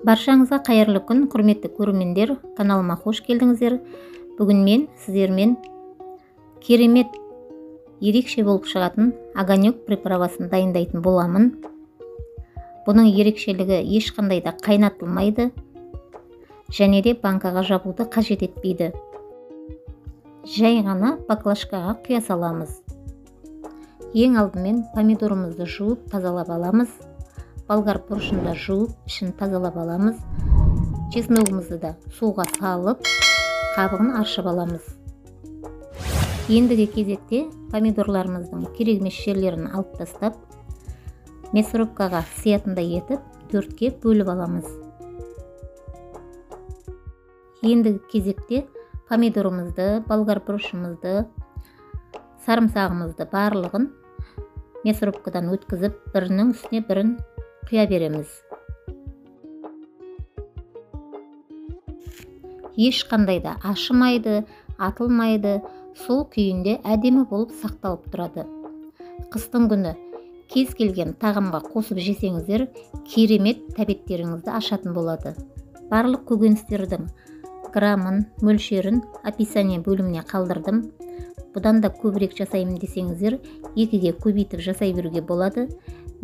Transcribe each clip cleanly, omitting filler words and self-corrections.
Баршаңызға қайырлы күн, құрметті көрермендер, каналыма қош келдіңіздер. Бүгін мен сіздермен керемет ерекше болып шығатын огонек приправасын дайындайтын боламын. Бұның ерекшелігі ешқандай да қайнатылмайды және де банкаға жабуды қажет етпейді. Жай ғана баклажкаға құя саламыз. Ең алдымен помидорымызды жуып тазалап аламыз. Болгар бұрышын да жуып, ішін тазалап аламыз. Чесногымызды да суға салып, қабығын аршып аламыз. Ендігі кезекте помидорларымыздың керек емес жерлерін алып тастап, мясорубкаға сиятындай етіп төртке бөліп аламыз. Ендігі кезекте помидорымызды, болгар бұрышымызды, сарымсағымызды барлығын мясорубкадан өткізіп, бірінің үстіне бірін құя береміз. Ешқандай да ашымайды, атылмайды, сол күйінде әдемі болып сақталып тұрады. Қыстың күні кез келген тағамға қосып жесеңіздер, керемет тәбеттеріңізді ашатын болады. Барлық көкөністердің грамын, мөлшерін описание бөліміне қалдырдым. Бұдан да көбірек жасаймын десеңіздер, екіге көбейтіп жасай беруге болады.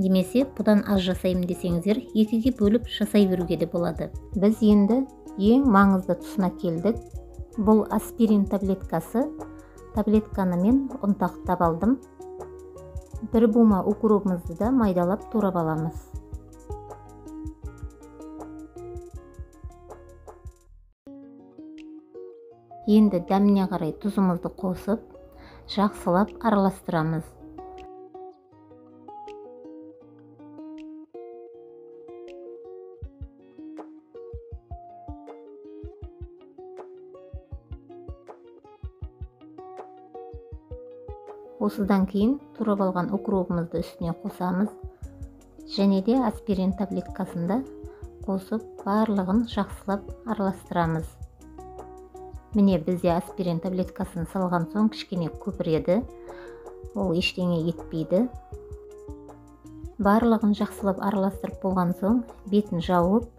Немесе бұдан аз жасаймын десеңіздер, екіге бөліп жасай беруге де болады. Біз енді ең маңызды тұсына келдік. Бұл аспирин таблеткасы. Таблетканы мен ұнтақтап алдым. Бір бума укропымызды да майдалап турап аламыз. Енді дәміне қарай тұзымызды қосып, жақсылап араластырамыз. Осыдан кейін турап алған укропымызды үстіне қосамыз. Және де аспирин таблеткасын да қосып, барлығын жақсылап араластырамыз. Міне, бізде аспирин таблеткасын салған соң кішкене көпіреді. Ол ештеңе етпейді. Барлығын жақсылап араластырып болған соң бетін жауып,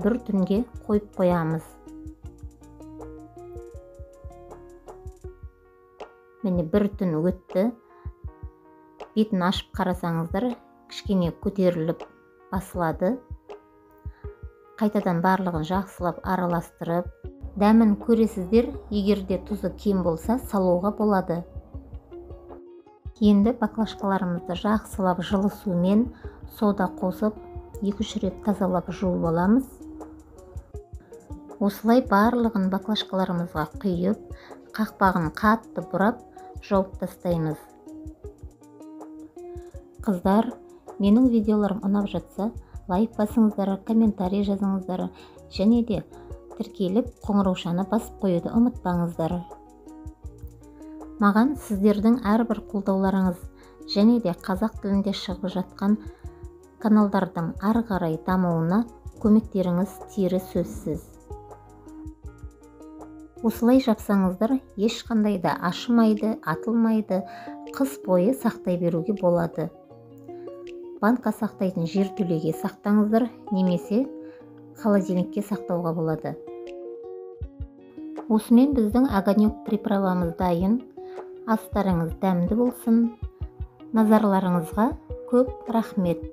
бір түнге қойып қоямыз. Міне, бір түн өтті. Бетін ашып қарасаңыздар, кішкене көтеріліп басылады. Қайтадан барлығын жақсылап араластырып, дәмін көресіздер, егер де тұзы кем болса, салуға болады. Енді баклажкаларымызды жақсылап жылы сумен сода қосып, 2-3 рет тазалап жуып аламыз. Осылай барлығын баклажкаларымызға құйып, қақпағын қатты бұрап, жауып тастаймыз. Қыздар, менің видеоларым ұнап жатса, лайк басыңыздар, комментарий жазыңыздар, және де тіркеліп қоңыраушаны басып қоюды ұмытпаңыздар. Маған сіздердің әрбір қолдауларыңыз және де қазақ тілінде шығып жатқан каналдардың ары қарай дамуына көмектеріңіз тиері сөзсіз. Осылай жапсаңыздар, ешқандай да ашымайды, атылмайды, қыс бойы сақтай беруге болады. Банка сақтайтын жертөлеге сақтаңыздар, немесе холодильникке сақтауға болады. Осымен біздің огонек приправамыз дайын. Астарыңыз дәмді болсын. Назарларыңызға көп рахмет.